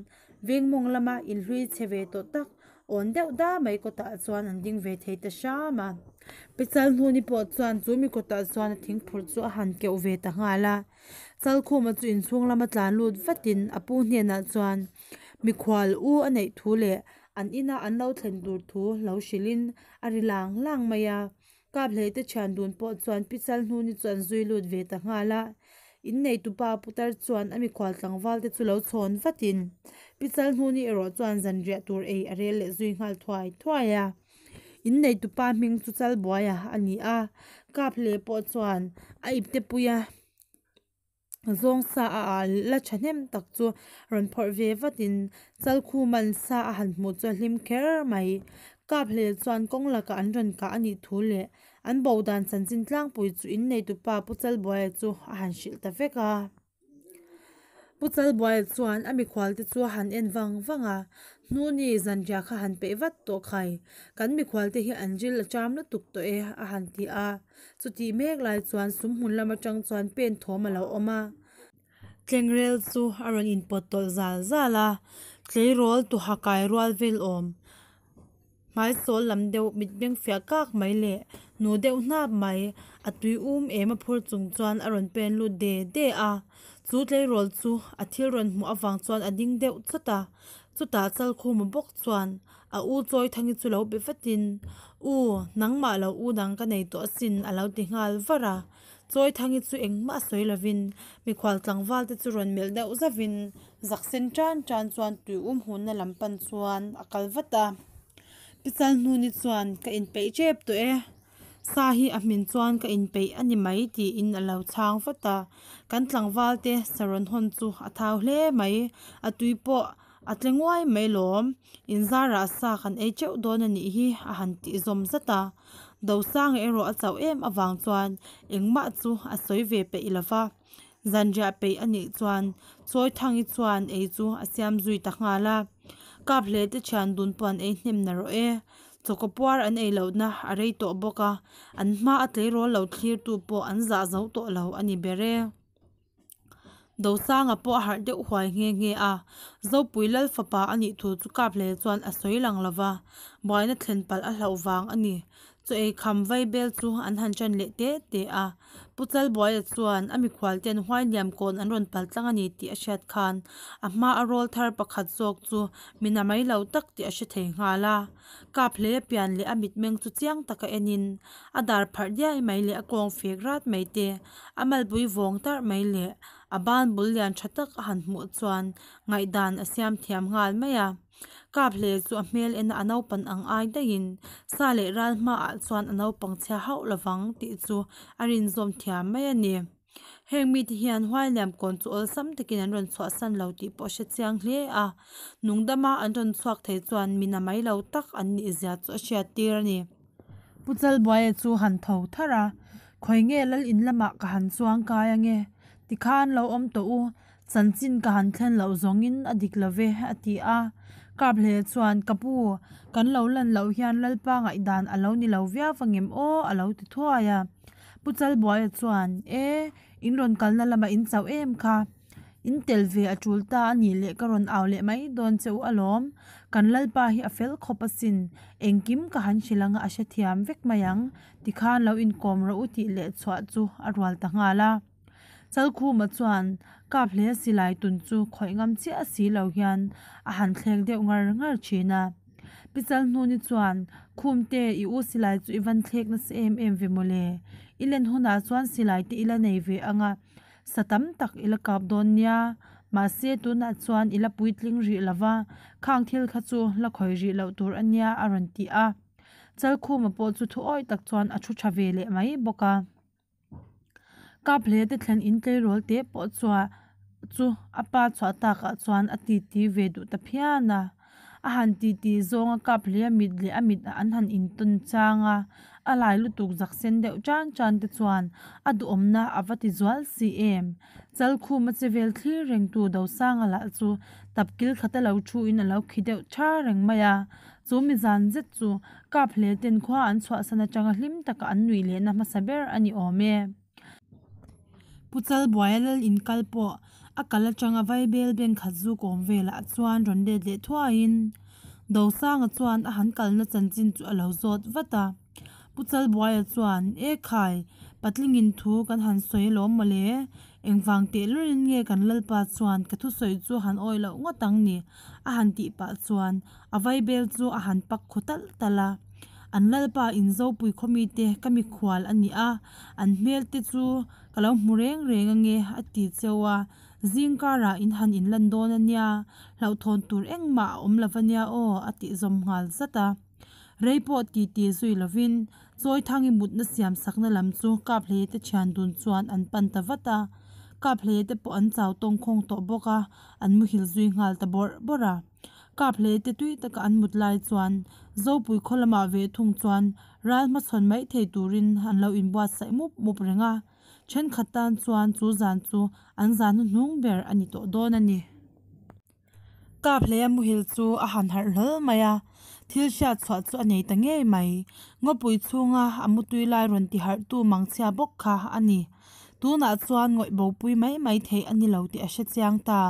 S1: Veng mawng lama inhlui chhe ve tawh tak awn deuh da mai kawtah chuan an ding ve thei ta hram a. Pi Chalhnuni pawh chuan chu mi kawtah chuan a thingphur chu a han keuh ve ta nghal a. Chalkhuma chu inchhung lama tlan lut vatin a pu hnenah chuan mikhual u a neih thu leh an ina an lo thlen tur thu lo hrilhin a ri lang lang mai a. Kaphlei te thian dun pawh chuan Pi Chalhnuni chu an zui lut ve ta nghal a. Inneitupa putar chuan a mikhual tlangval te chu lo chhawn vatin Pi Chalhnuni erawh chuan zanriah tur ei a rel leh zui nghal thuai thuai a. Inneitupa hming chu Chalbuaia a ni a, Kaphlei pawh chuan a ipte puia zawng sa a ah la thahnem tak chu rawn phawrh ve vatin Chalkhuman sa a han hmuh chu a hlim kher mai. Kaphlel chuan kawng lakah an rawn kah a nih thu leh an bo dan chanchin tlangpui chu inneitupa Pu Chalbuaia chu a han hrilh ta vek a. Pu Chalbuaia chuan a mikhualte chu a han en vang vang a, Hnuni zanriah kha han peih vat tawh khai, kan mikhualte hi an ril a cham lutuk tawh e a han ti a. Chutih mek lai chuan sum hmun lam atang chuan pen thawm a lo awm a, tlengrel chu a rawn inpawt tawlh zal zal a. Tleirawl tuha kai rual vel awm hmaisawl lam deuh mitmeng fiah kak mai leh nu deuh hnap mai a tui um em a phur chung chuan a rawn pen lut de de a chu tleirawl chu a thil rawn hmuh avang chuan a ding deuh chawt a chutah chalkhuma bawk chuan a u chawithangi chu lo be vatin u nangmah lo u dang ka nei tawh asin a lo ti nghal var a. Chawithangi chu engmah sawi lovin mikhual tlangval te chu rawn melh deuh zauhin zak sen tan tan chuan tui um hunna lam pan chuan a kal vat a. Pi Chalhnuni chuan ka inpeih tep tawh e, sa hi a hmin chuan ka inpeih a ni mai tiin a lo chhang vat a. Kan tlangval te sa rawn hawn chu a thau hle mai, a tui pawh a tle nguai mai lawm, inzarah sa kan ei teuh dawn a nih hi a han tih zawm zat a. Dosanga erawh a chauh em avang chuan engmah chu a sawi ve peih lo va, zanriah peih a nih chuan Chawithangi chuan ei chu a siam zui ta nghal a. Kap hle te thian dun pawh an ei hnem na rawh e. Chawkaw puar an ei lohna a rei tawh bawk a, an hma a tleirawl lo thlirtu pawh an zah zo tawh lo a ni ber e. Dosanga pawh a harh deuh huai nghe nghe a, Zopui Lal fapa a nih thu chu Kaphle chuan a sawi lang lo va, buaina thlen palh a hlauh vang a ni. Chaw ei kham vaibel chu an han ṭan leh te te a, Pu Chalbuaia chuan a mikhual ten Huailiam kawn an rawn pal tlang a ni tih a hriat khan a hma a rawl thar pakhat zawk chu mi na mai lo tak tih a hre thei nghal a. Kaphle a pian leh a mitmeng chu chiang taka enin a dar pharh diai mai leh a kawng fek rat mai te, a malpui vawng tarh mai leh a ban bul lian tha tak a han hmuh chuan ngaihdan a siam thiam nghal mai a. Kap hle chu a hmel ena a naupan ang ai daihin sa leh ral hmaah chuan a naupang chhia hauh lovang tih chu a rinzawm thiam mai a ni. Heng mite hian Huailiam kawn chu awlsam takin an rawn chhuahsan lo tih pawh a hre chiang hle a, nungdama an rawn chhuak thei chuan mi na mai lo tak an nih zia chu a hriat tir a ni. Pu Chalbuaia chu han tho tharh a, Khawi nge lal in lamah ka han chuang kai ange? Tikhan lo awm tawh u, chanchin ka han thlen loh zawngin a dik lo ve, a ti a. Kaphle chuan, Ka pu, kan lo lan loh hian Lalpa ngaihdan a lo ni lo viau vangem aw, a lo ti thuai a. Pu Chalbuaia chuan, E, in rawn kalna lamah in chauh em kha? In tel ve a tul ta a nih leh ka rawn au leh mai dawn che u alawm. Kan Lalpa hi a fel khawp asin, engkim ka han hrilh anga a hrethiam vek mai ang, tikhan lo inkawm rawh u tih leh chhuah chu a rual ta nghal a. Chalkhuma chuan kap hle silai tun chu khawih ngam chiah si lo hian a han thlek deuh ngar ngar thin a. Pi Chalhnuni chuan, Khumte, i u silai chu i van thlek nasa em em ve mawle. I len hunah chuan silai te i la nei ve anga sa tam tak i la kap dawn nia. Mahse tunah chuan i la puitling rih lova, khang thil kha chu la khawih rih loh tur a nia a rawn ti a. Chalkhuma pawh chu thu awih tak chuan a thu tha ve leh mai bawk a. Kap hle te thlen in tleirawl te pawh chua chu a pa chhuah takah chuan a titi ve duh ta phian a. A han titi zawnga kap hle a mit leh a mit an han intawn chang a, a lai lutuk zak sen deuh tan tan te chuan a duhawmna a va ti zual si em. Chalkhuma che vel thlir rengtu Dosanga lah chu tapkil khata lo thuin a lo khi deuh tha reng mai a. Chu mi zan zet chu kap hle ten khua an chhuahsan atanga hlim taka an nuih lehna hmasa ber a ni awm e. Pu Chalbuaia lal inkal pawh a kal atanga Vaibel bank khat zu kawm velah chuan rawn let leh thuaiin Dosanga chuan a han kalna chanchin chu a lo zawt vat a. Pu Chalbuaia chuan, E khai, patlingin thu kan han sawi alawm mawle, engvang teh lurin nge kan Lalpa chuan ka thusawi chu han awih loh ngawt ang ni? a han tih pah chuan a vaibel chu a han pak khaw talh talh a. An Lalpa in Zopui khaw mite ka mikhual a ni a, an hmel te chu ka lo hmu reng reng ange a ti cheu a, zing karah in han inlan dawn a nia, hlauhthawn tur engmah a awm lo va nia aw a tih zawm nghal zat a. Rei pawh ti ti zui lovin Chawithangi mutna siam sakna lam chu Kaphleia te thian dun chuan an pan ta vat a, Kaphleia te pawh an chau tawngkhawng tawh bawk a, an muhil zui nghal ta bawrh bawrh a. Kaphleia te tui taka an mut lai chuan Zopui khaw lamah ve thung chuan ral hmachhawn mai thei turin an lo inbuatsaih mup mup reng a, thenkhat tan chuan chu zan chu an zan hnuhnung ber a ni tawh dawn a ni. Kap hleia muhil chu a han harh hlawl mai a, thil hriat chhuah chu a nei ta ngei mai. Ngawpui chhunga a mutui lai rawn ti harhtu mangchhia bawk kha a ni. Tunah chuan ngawih bopui mai mai theih a ni lo tih a hre chiang ta.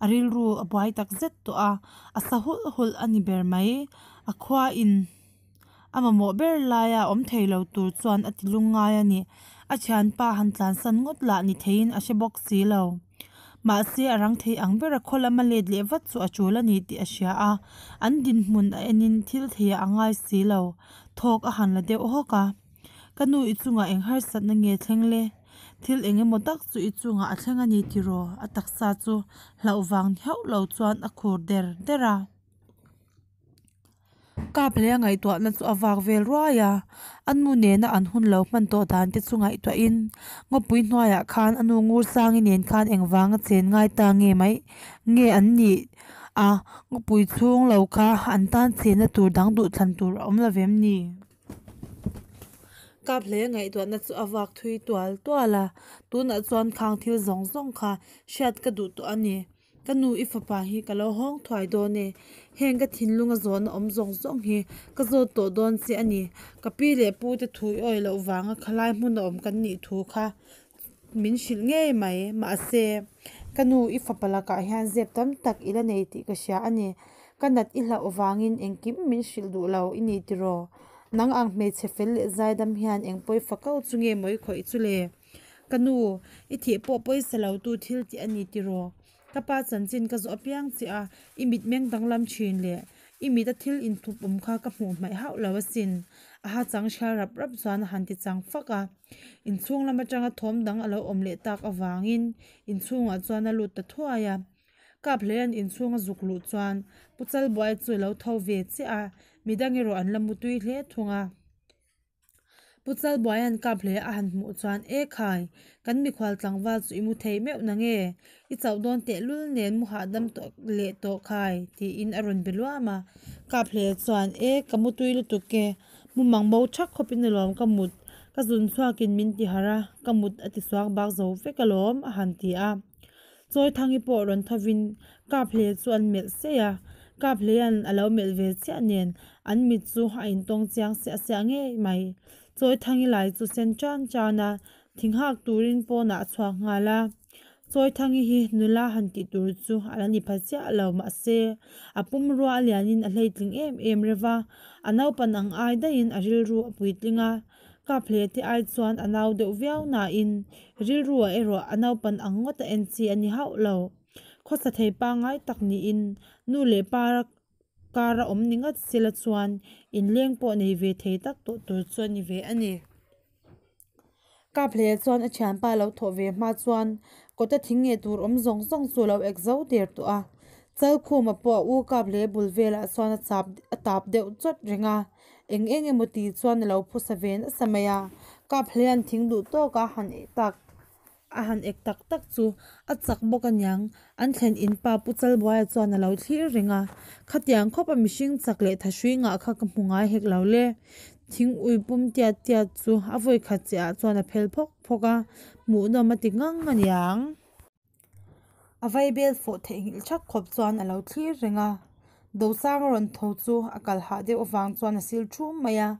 S1: A rilru a buai tak zet tawh a, a sa hulh hulh a ni ber mai. A khua in a mamawh ber laia awm thei lo tur chuan a ti lungngai a ni. A thianpa han tlansan ngawt lah ni theiin a hre bawk si lo. Mahse a rang thei ang bera khaw lama let leh vat chu a tul a ni tih a hria a, an dinhmun a enin thil theiah a ngai si lo. Thawk a han la deuh hawk a. Ka nu i chungah eng harsatna nge thleng le? Thil eng emaw tak chu i chungah a thleng a ni tiraw? A taksa chu hlauh vang hauh lo chuan a khur der der a. Kap hlei a ngaihtuahna chu a vak vel ruai a, a nu nena an hun lo hman tawh dan te chu ngaihtuahin ngawpui hnuaiah khan a nu Ngursangi nen khan engvanga chen ngai ta nge mai nge an nih a, ngawpui chhung lo kha an tan chenna tur dang duhthlan tur a awm lo vem ni? Kap hlei a ngaihtuahna chu a vak thui tual tual a, tunah chuan khang thil zawng zawng kha hriat ka duh tawh a ni. Ka nu i fapa hi ka lo hawng thuai dawn e, heng ka thinlunga zawhna awm zawng zawng hi ka zawt tawh dawn che a ni. Ka pi leh pu te thu i awih loh vanga khalai hmuna awm kan nih thu kha min hrilh ngei mai. Mahse, ka nu i fapa lakah hian zep tam tak i la nei tih ka hria a ni. Ka nat i hlauh vangin engkim min hrilh duh lo i ni tiraw? Nang ang hmeichhe fel leh zaidam hian eng pawifa kau chu nge maw i khawih chu le? Ka nu, i thih pawh pawisa lo tu thil tih a ni tiraw? Ka pa chanchin ka zawh apiang che a, i mitmeng danglam thin leh i mita thil inthup awm kha ka hmuh hmaih hauh lo asin. A ha chang hrial rap rap chuan a han ti chang fak a. Inchhung lam atanga thawm dang a lo awm leh tak avangin inchhungah chuan a lut ta thuai a. Kap hleia'n inchhung a zuk luh chuan Pu Chalbuai chu a lo tho ve chiah a, midang erawh an la mutui hle thung a. Pu Chalbuaia'n kap hle a han hmuh chuan, E khai, kan mikhual tlangval chu i mu thei meuh na nge? I chauh dawn tehlul nen mu hahdam tawh leh tawh khai, tiin a rawn be luam a. Kap hle chuan, E, ka mu tui lutuk e, mu mang bo thak khawpin alawm ka mut, ka zun chhuakin min ti harh a, ka mut a ti suak bak zo vek alawm, a han ti a. Chawithangi pawh rawn thovin Kaphlei chu an melh seih a, Kaphleia'n a lo melh ve chiah nen an mit chu a intawng chiang siah siah ngei mai. Chawithangi lai chu sen tan tan a, thinghak turin pawnah a chhuak nghal a. Chawithangi hi nula han tih tur chu a la ni pha chiah lo mahse a pumrua a lianin a hleitling em em reuh va, a naupan ang ai daihin a rilru a puitling a. Kap hle te ai chuan a nau deuh viau nain rilruah erawh a naupan ang ngawt a en chi a ni hauh lo. Khawsa thei pangngai tak niin nu leh pa kara awm ni ngat sela chuan inleng pawh nei ve thei tak tawh tur chu a ni ve a ni. Kap hle chuan a thianpa lo thawh ve hma chuan kawta thing ngei tur awm zawng zawng chu a lo ek zo der tawh a. Chalkhuma pawh a u kap hle bul velah chuan a chap a tap deuh chawt reng a. Eng eng emaw tih chuan a lo phusa ve nasa mai a, kap hleian thing duh tawk a han eh tak a han ek tak tak chu a chak bawk aniang, an thlen in pa Pu Chalbuaia chuan a lo thlir reng a, khatiang khawp a mihring chak leh thahrui ngah kha ka hmu ngai hek lo le, thing ui pum tiat tiat chu a vawi khat che ah chuan a phel phawk phawk a, hmuhnawm a ti ngang aniang. A vaibel fawh theihnghilh thak khawp chuan a lo thlir reng a, Dosang a rawn tho chu a kal hah deuh avang chuan a sil thum mai a,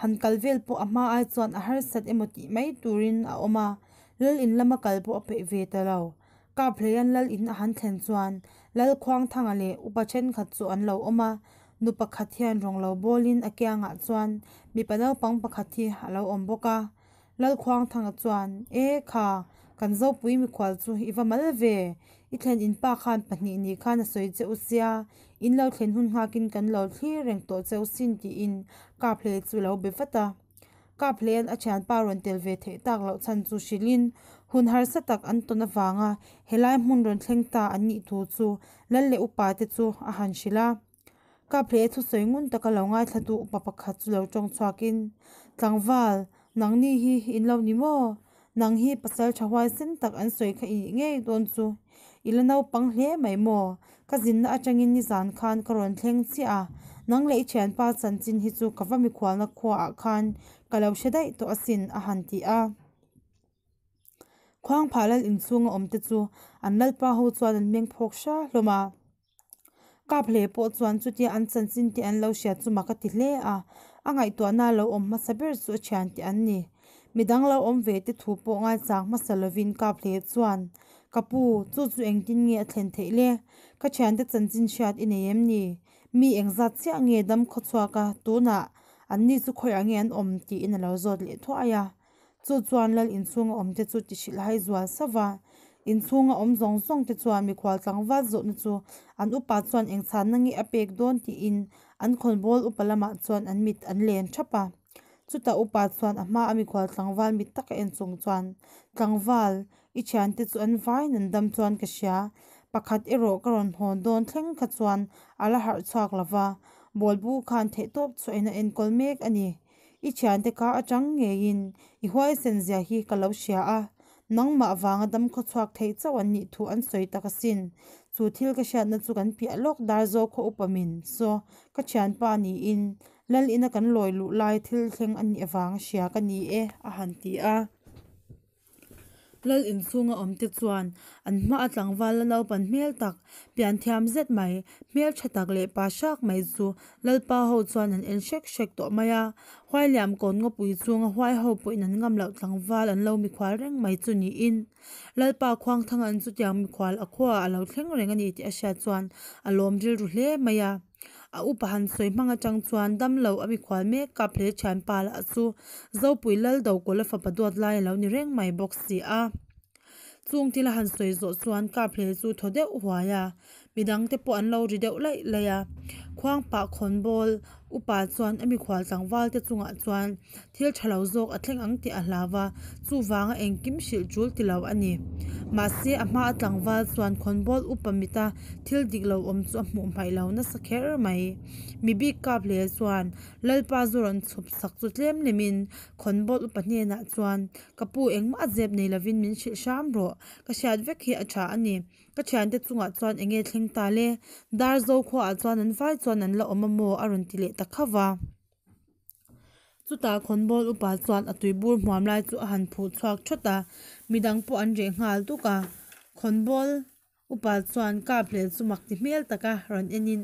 S1: han kal vel pawh a hma ai chuan a harsat emaw tih mai turin a awm a, Lal in lama kal pawh a peih ve ta lo. Kaphleia'n Lal in a han thlen chuan Lal Khuangthanga leh upa thenkhat chu an lo awm a, nu pakhat hian rawng lo bawlin a kiangah chuan mipa naupang pakhat hi a lo awm bawk a. Lalkhuangthanga chuan, E kha, kan Zopui mikhual chu i va mal ve, i thlen in pa khan pahnih ni khan a sawi che u sia, in lo thlen hun nghakin kan lo thlir reng tawh che u sin tiin Kaphlei chu lo be vat a. Kaphleia'n a thianpa rawn tel ve theih tak loh chhan chu hrilhin hun harsa tak an tawn avanga helai hmun rawn thleng ta an nih thu chu Lal leh upa te chu a han hrilh a. Kaphlei a thusawi ngun taka lo ngaithlatu upa pakhat chu lo tawng chhuakin, Tlangval, nangni hi in lo ni maw? Nang hi pasal tha huaisen tak an sawi kha i nih ngei dawn chu. I la naupang hle mai maw? Ka zinna atangin nizan khan ka rawn thleng chiah a, nang leh i thianpa chanchin hi chu ka va mikhualna khuaah khan ka lo hre daih tawh asin, a han ti a. Khuangphah lal inchhunga awmte chu an lalpa ho chuan an meng phawk hra hlawm a. Kap hle pawh chuan chutia an chanchin te an lo hriat chu mak a ti hle a, a ngaihtuahna lo awm hmasa ber chu a thian tih an ni. Midang lo awm ve te thu pawh ngaichang hmasa lovin Kap hle chuan. Ka pu, chu chu engtin nge a thlen theih le? Ka thiante chanchin hriat i nei em ni? Mi engzat chiah nge dam khawchhuak a, tunah anni chu khawiah nge an awm? tiin a lo zawt leh thuai a. Chu chuan lal inchhunga awmte chu ti hrilhhai zual sauh va. Inchhunga awm zawng zawng te chuan mikhual tlangval zawhna chu an upa chuan eng chhanna nge a pek dawn tiin an khawnbawl upa lamah chuan an mit an len thap a. Chutah upa chuan a hma a mikhual tlangval mit taka en chung chuan, Tlangval, i thiante chu an vaiin an dam chuan ka hria. Pakhat erawh ka rawn hawn dawn thleng kha chuan a la harh chhuak lo va, bawlbu khan theihtawp chhuahin a enkawl mek a ni. I thiante kha atang ngeiin i huaisen zia hi ka lo hria a, nangmah vanga dam khawchhuak thei chauh an nih thu an sawi tak asin. Chu thil ka hriatna chu kan piah lawk dar zawk khaw upa min saw ka thianpa niin Lal ina kan lawi luh lai thil thleng a nih avanga hria ka ni e, a han ti a. Lal inchhunga awmte chuan an hmaa tlangval la naupan hmel tak, pian thiam zet mai, hmel tha tak leh pa hrak mai chu Lalpa ho chuan an en hrek hrek tawh mai a. Huailiam kawn ngawpui chunga huai ho pawhin an ngam loh tlangval an lo mikhual reng mai chu niin Lalpa Khuangthanga'n chutiang mikhual a khuaah a lo thleng reng a ni tih a hriat chuan a lawm rilru hle mai a. A upa han sawi hmang atang chuan damlo a mikhual mek kap hle thianpa lah chu Zopui Lal Dokawla fapa duat lai a lo ni reng mai bawk si a. Chung thil a han sawi zawh chuan kap hle chu thaw deuh huai a, midangte pawh an lo ri deuh laih laih a. Khuangpah khawnbawl upa chuan a mikhual tlangval te chungah chuan Thil tha lo zawk a thleng ang tih a hlau a, chuvanga engkim hrilh tul ti lo a ni. Mahse, a hma a tlangval chuan khawnbawl upa mita thil dik lo awm chu a hmuh hmaih lo nasa kher mai. Mi bik kap hle chuan Lalpa zu rawn chhup sak chu tlem lemin khawnbawl upa hnenah chuan, Ka pu engmah zep nei lovin min hrilh hram rawh, ka hriat vek hi a tha a ni. Ka thiante chungah chuan enge thleng ta le? Darzo khuaah chuan an vai chuan an la awm a maw? a rawn ti leh ta khauh va. Chutah khawnbawl upa chuan a tuibur hmuam lai chu a han phuh chhuak thawt a, midang pawh an reh nghal duk a. Khawnbawl upa chuan kap hlel chu mak ti hmel taka rawn enin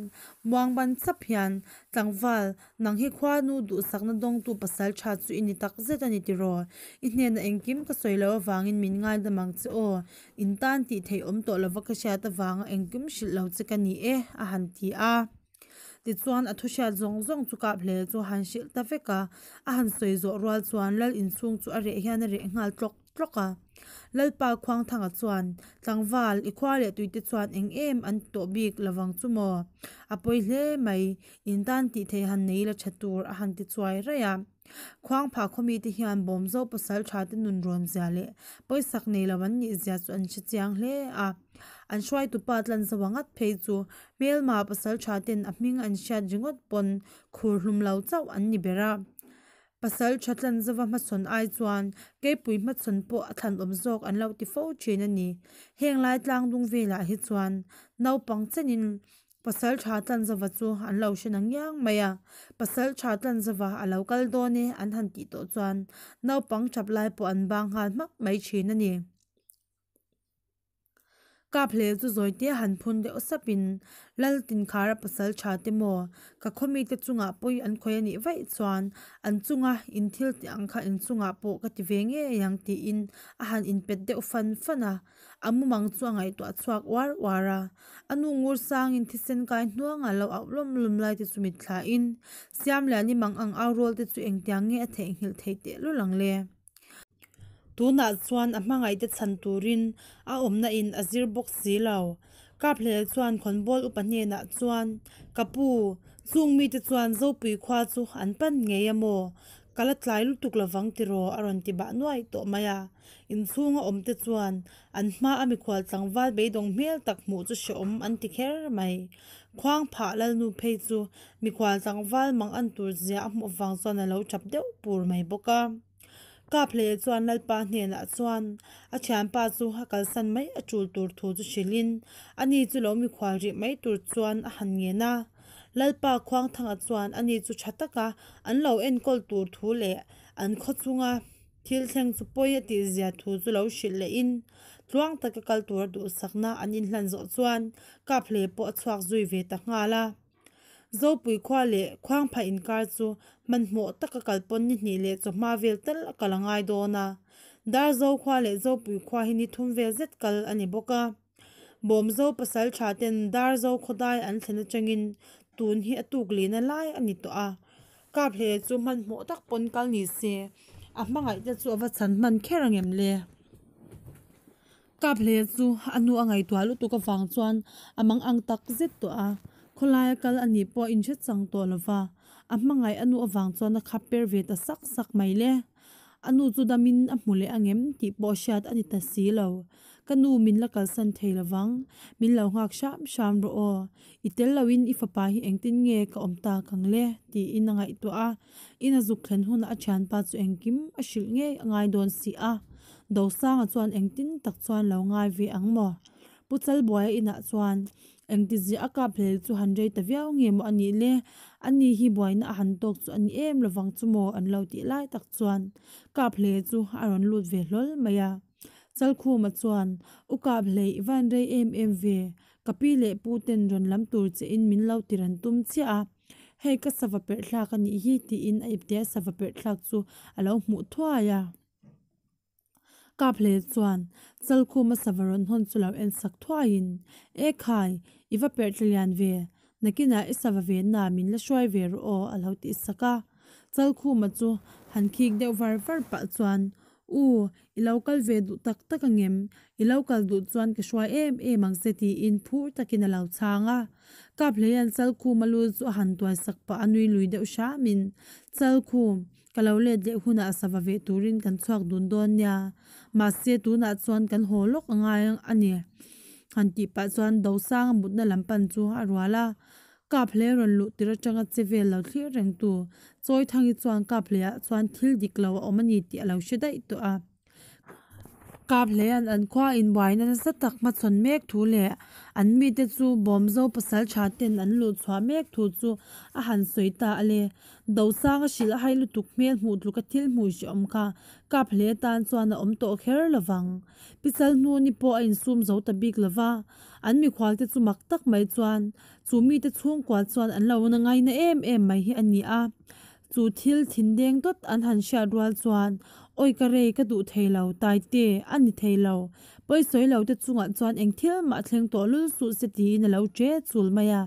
S1: muang ban chap hian, Tlangval, nang hi khuanu duhsakna dawngtu pasal tha chu i ni tak zet a ni tiraw? I hnenah engkim ka sawi loh avangin min ngaidam ang che aw. In tan tih theih awm tawh lova ka hriat avanga engkim hrilh lo che ka ni e, a han ti a. Tichuan a thuhriat zawng zawng chu kap hle chu a han hrilh ta vek a, a han sawi zawh rual chuan lal inchhung chu a reh hian a reh nghal tlawk tlawk a. Lalpa Khuangthanga chuan, Tlangval, i khua leh tuite chuan eng em an ti tawh bik lovang chu maw? A pawi hle mai, in tan tih theih han nei la tha tur a han ti chuai raih a. Khuangphah khawmite hian Bawmzo pasal thate nun rawn zia leh pawisak nei lo an nih zia chu an hre chiang hle a. An hruaitupa Tlanzawa ngat phei chu hmelma pasal tha ten a hming an hriat ringawt pawn khur hlum lo chauh an ni ber a. Pasal tha Tlanzawa hmachhawn ai chuan keipui hmachhawn pawh a thlanawm zawk an lo ti fo thin a ni. Heng lai tlangdung velah hi chuan naupang chenin Pasal tha Tlanzova chu an lo hre na ngiang mai a, Pasal tha Tlanzova a lo kal dawn e an han tih tawh chuan naupang tap lai pawh an bang nghal hmak mai thin a ni. Kap hle chu zawite han phun deuh sapin Laltinkhara pasal tha te maw ka khawmite chungah pawi an khawi a nih vaih chuan an chunga in thil tih ang kha inchungah pawh ka ti ve ngei ang tiin a han inpet deuh fan fan a. A mumang chu a ngaihtuah chhuak uar uar a, a nu ngur sangin thisen kai hnuangah lo auh lawm lawm lai te chu mit thlain Siamliani mang ang au rual te chu engtiang nge a theihnghilh theih tehlul ang le. Tunah chuan a hmangaihte chhan turin a awmna in a zir bawk si lo. Kaphlel chuan khawnbawl upa hnenah chuan, Ka pu, chung mite chuan Zopui khua chu an pan ngei a maw? Ka la tlai lutuk lovang tiraw a rawn ti bah nuai tawh mai a. Inchhunga awmte chuan an hma a mikhual tlangval beidawng hmel tak hmuh chu hrehawm an ti kher mai. Khuang phah Lalnu phei chu mikhual tlangval mang an tur zia a hmuh avang chuan a lo tap deuh pur mai bawk a. Kaphlei chuan Lalpa hnenah chuan a thianpa chu a kalsan mai a tul tur thu chu hrilhin ani chu lo mikhual rih mai tur chuan a han ngen a. Lalpa Khuangthanga chuan ani chu tha taka an lo enkawl tur thu leh an khaw chunga thil thleng chu pawi a tih zia thu chu lo hrilh lehin tluang taka kal tura duhsakna an inhlan zawh chuan Kaphlei pawh a chhuak zui ve ta nghal a. Zopui khua leh Khuangphah inkar chu hmanhmawh taka kal pawn ni hnih leh chawhma vel tal a kal a ngai dawn a. Darzo khua leh Zopui khua hi ni thum vel zet kal a ni bawk a. Bawmzo pasaltha ten Darzo khawdai an thlen atangin tun hi a tuk lehna lai a ni tawh a. Kap hle chu hmanhmawh tak pawn kal ni se, a hmangaih te chu a va chhan hman kher ang em le? Kap hle chu a nu a ngaihtuah lutuk avang chuan a mang ang tak zet tawh a, khawlaia kal a nih pawh a inhre chang tawh lo va, a hmangaih a nu avang chuan a khap per ve ta sak sak mai le. A nu chu damin a hmu leh angem tih pawh hriat a ni ta si lo. Ka nu min la kalsan thei lovang, min lo nghak hram hram rawh aw. I tel loin i fapa hi engtin nge ka awm tak ang le? tiin a ngaihtuah a. In a zuk thlen hunah a thianpa chu engkim a hrilh ngei a ngai dawn si a. Dosanga chuan engtin tak chuan lo ngai ve ang maw? Pu Chalbuaia inah chuan engtizia a kap hlel chu han rei ta viau nge maw a nih le? Ani hi buaina a han tawk chu a ni em lovang chu maw an lo tih lai tak chuan kap hle chu a rawn lut ve hlawl mai a. Chalkhuma chuan, U kap hlei i van rei em em ve, ka pi leh pu ten rawn lam tur che in min lo ti ran tum chiah a, hei ka sava perh thlak a nih hi tiin a ipte sava perh thlak chu a lo hmuh thuai a. Kap hle chuan Chalkhuma sava rawn hawn chu lo en sak thuaiin, E khai, i va perh tla lian ve, nakinah i sava ve na min la hruai ve rawh aw a lo tih sak a. Chalkhuma chu han khik deuh var var pah chuan, U, i lo kal ve duh tak tak angem? I lo kal duh chuan ka hruai em em ang che tiin phur takin a lo chhang a. Kaphleia'n Chalkhuma lu chu a han tuai sak pah a nui lui deuh hramin, Chalkhum, ka lo let leh hunah sava ve turin kan chhuak dun dawn nia. Mahse tunah chuan kan haw lawk a ngai a ni. Han tih pah chuan Dosanga mutna lam pan chu a rual a. Kap hle rawn luh tir atanga che vel lo thlir reng tu Chawithangi chuan kap hleah chuan thil dik lo a awm a ni tih a lo hre daih tawh a. Kap hlea'n an khua inbuaina nasa tak hmachhawn mek thu leh an mite chu Bawmzo pasal tha ten an luh chhuah mek thu chu a han sawi ta a le. Dosanga hrilh a hai lutuk hmel hmuh tluka thil hmuh hrehawm kha kap hle tan chuan a awm tawh kher lovang. Pichal hnu ni pawh a insum zo ta bik lova, an mikhualte chu mak tak mai chuan Chu mite chhungkua chuan an lo na ngaina em em mai hi a ni a, chu thil thin deng dawt an han hriat rual chuan, Awi ka rei ka duh thei lo, Taite, a ni thei lo, pawisawi lo te chungah chuan eng thil mah thleng tawh lul suh se tiin a lo che chul mai a.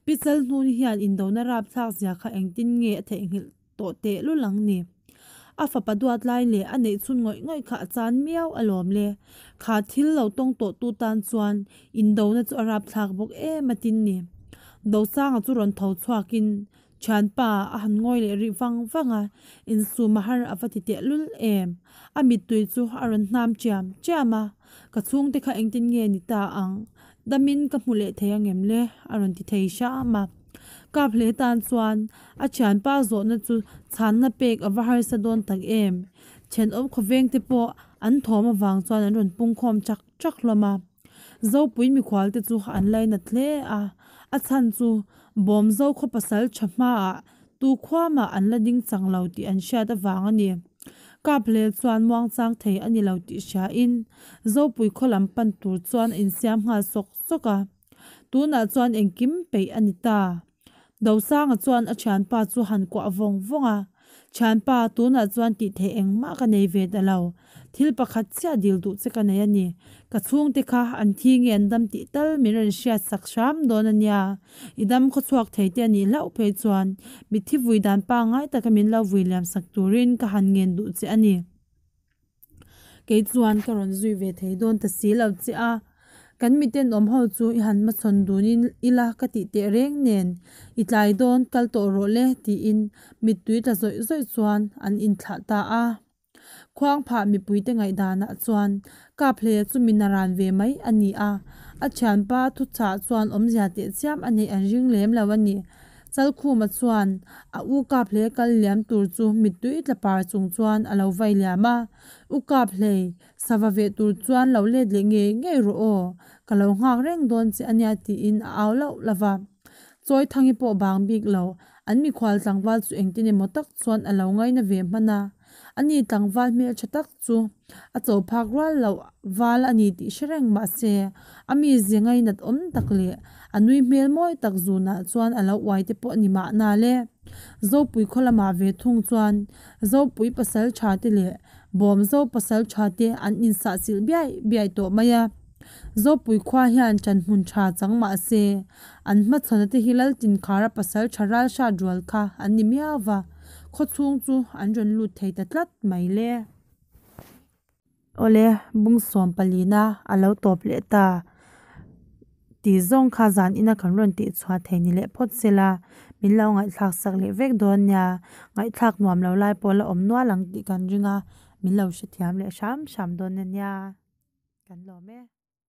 S1: Pi Chalhnuni hian indona rapthlak zia kha engtin nge a theihnghilh tawh teh lul ang ni. A fapa duat lai leh a neih chhun ngawih ngawih kha a chan miau alawm le. Kha thil lo tawng tawh tu tan chuan indona chu a rapthlak bawk em a tin ni. Dosanga chu rawn tho chhuakin thianpa a han ngawi leh rih vang vang a, insum a har a va ti teh lul em. A mittui chu a rawn hnam chiam chiam a, ka chhungte kha engtin nge ni ta ang? Damin ka hmu leh thei angem le? a rawn ti thei hram a. Kap hle tan chuan a thianpa zawhna chu chhanna pek a va harsa dawn tak em. Thenawm khawveng te pawh an thawm avang chuan an rawn pungkhawm chak chak hlawm a. Zopui mikhual te chu an lainat hle a, a chhan chu Bawmzo khaw pasal tha hmaah tu khuamah an la ding chang lo tih an hriat avang a ni. Kap hle chuan muangchang thei a ni lo tih hriain Zopui khaw lam pan tur chuan a insiam nghal sawk sawk a. Tunah chuan engkim peih a ni ta. Dosanga chuan a thianpa chu han kuah vawng vawng a, Thianpa, tunah chuan tih theih engmah ka nei ve ta lo. Thil pakhat chiah dil duh che ka nei a ni. Ka chhungte kha an thi nge an dam tih tal min rawn hriat sak hram dawn a nia. I dam khaw chhuak thei te a nih hlauh phei chuan mitthi vui dan pangngai taka min lo vui liam sak turin ka han ngen duh che a ni. Kei chuan ka rawn zui ve thei dawn ta si lo che a, kan miten awm ho chu i han hmachhawn dun in ila ka tih teh reng nen i tlai dawn kal tawh rawh le tiin mittui tla zawih zawih chuan an inthlah ta a. Khuang phah mipuite ngaihdanah chuan Kaphleia chu min a ran ve mai a ni a, a thianpa thuchah chuan awmzia teh chiam a neih an ring lem lo a ni. Chalkhuma chuan a u Kaphlei kal liam tur chu mittui tla par chung chuan a lo vai liam a, U Kaphlei, sava veh tur chuan lo let leh ngei ngei rawh aw, ka lo nghak reng dawn che a nia tiin a au lauh lauh va. Chawithangi pawh bang bik lo, an mikhual tlangval chu engtin emaw tak chuan a lo ngaina ve hman a. Ani tlangval hmeltha tak chu a cho phak rual loh val a ni tih hre reng mah se, a mizia ngainat awm tak leh a nui hmel mawi tak zunah chuan a lo uai te pawh a ni mahna le. Zopui khaw lamah ve thung chuan Zopui pasal tha te leh. Bawmzo pasalṭha te an insahchilh biai biai tawh mai a. Zopui khua hian ṭanhmun ṭha chang mah se, an hmachhawn a te hi Laltinkhara pasalṭha ral hrat rual kha an ni miau va, khawchhung chu an rawn lut thei ta tlat mai le. Awle, bung sawm palina a lo tawp leh ta tih zawng kha zan ina kan rawn tih chhuah thei ni leh phawt se la, min lo ngaihthlak sak leh vek dawn nia, ngaihthlak nuam lo lai pawh la awm nual ang tih kan ring a, min lo hrethiam leh hram hram dawn a nia, kan lawm e.